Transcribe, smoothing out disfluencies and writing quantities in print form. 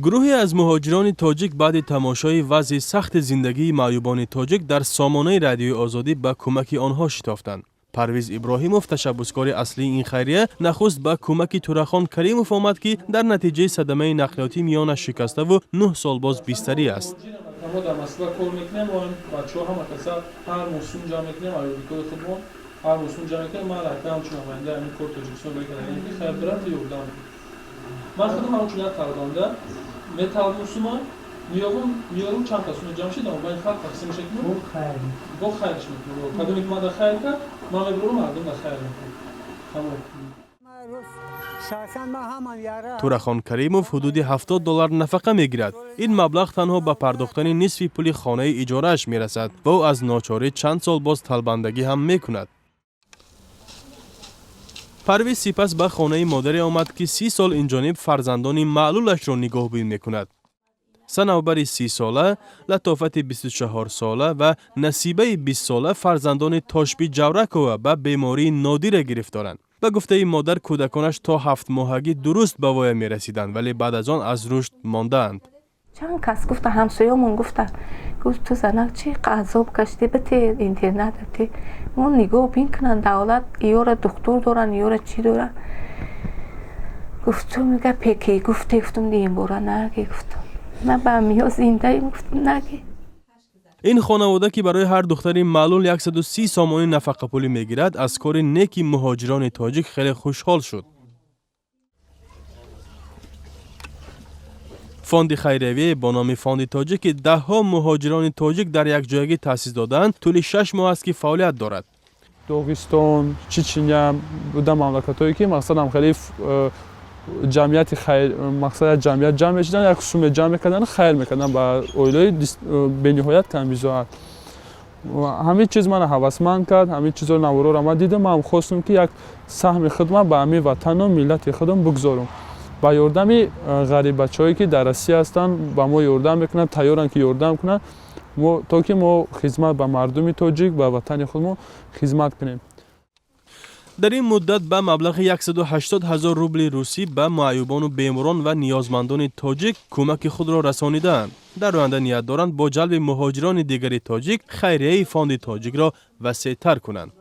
Гурӯҳе аз муҳоҷирони тоҷик баъди тамошои вазъи сахти зиндагии маъюбони тоҷик дар сомонаи Радиои Озодӣ ба кӯмаки онҳо шитофтанд. Парвиз Иброҳимов, ташаббускори аслии ин хайрия, нахуст ба кӯмаки Турахон Каримов омад, ки дар натиҷаи садамаи нақлиётӣ миёнаш шикаставу 9 сол боз бистарӣ аст. Мо дар Москва кор мекунем, мо бачаҳо ҳама каса ҳар мавсум ҷамъ мекунем, аёдикои худмон ҳар мавсум ҷамъ мекунем. Ман аллакай ҳамчун намояндаи ҳамин кор Тоҷикистон мекардам, ки хайр бирам, ёрдам. Ман худам ҳамчун як талбанда металбум, сума меёвам, меёрам, чанд кас сума ҷамъ шид, байни халқ тақсим мешакунам, бо хайрш мекунам. Кадоме ки ман дар хайр кард, ман мебурам, мардум дар хайр мекунам, тамом. Турахон Каримов ҳудуди 70 доллар нафақа мегирад. Ин маблағ танҳо ба пардохтани нисфи пули хонаи иҷорааш мерасад ва ӯ аз ночорӣ чанд сол боз талбандагӣ ҳам мекунад. Парвиз сипас ба хонаи модаре омад, ки 30 сол инҷониб фарзандони маълулашро нигоҳбин мекунад. Санавбари 30-сола, Латофати 24-сола ва Насибаи 20-сола фарзандони Тошби Ҷавракова ба бемории нодире гирифторанд. Ба гуфтаи модар, кӯдаконаш то 7-моҳагӣ дуруст ба воя мерасиданд, вале баъд аз он аз рушд мондаанд. Чанд кас гуфта, ҳамсоёмон гуфта, гуфт: «Ту занак чи азоб кашидӣ, бите интернат те мо нигоҳ бин кунанд, давлат иёра духтур доранд, иёра чӣ доранд». Гуфт: «Ту мега пеки гуфте?» Гуфтум: «Ин бора наги». Гуфтум: «Ман ба миё зиндаем». Гуфтум: «Наги». Ин хонавода, ки барои ҳар духтари маълул 130 сомонӣ нафақапулӣ мегирад, аз кори неки муҳоҷирони тоҷик хеле хушҳол шуд. Фонди хайриявие бо номи Фонди Тоҷик, ки даҳҳо муҳоҷирони тоҷик дар якҷоягӣ таъсис додаанд, тӯли 6 моҳ аст, ки фаъолият дорад. Доғистон, Чечиня буда, мамлакатҳое ки мақсадам хеле ҷамъияти хайр, мақсад як ҷамъият ҷамъ мешуданд, як суме ҷамъ мекарданд, хайр мекарданд ба оилаи бениҳоят камбизоат. Ҳамин чиз мана ҳавасманд кард. Ҳамин чизро, наворора ман дидам, ман хостум, ки як саҳми худман ба ҳамин ватану миллати худам бигзорам, ба ёрдами ғариббачаҳое, ки дар Россия ҳастанд, ба мо ёрдам мекунанд, тайёранд, ки ёрдам кунанд, то ки мо хизмат ба мардуми тоҷик, ба ватани худмо хизмат кунем. Дар ин муддат ба маблағи 180 ҳазор рубли русӣ ба маъюбону беморон ва ниёзмандони тоҷик кӯмаки худро расонидаанд. Дар оянда ният доранд бо ҷалби муҳоҷирони дигари тоҷик хайрияи Фонди Тоҷикро васеътар кунанд.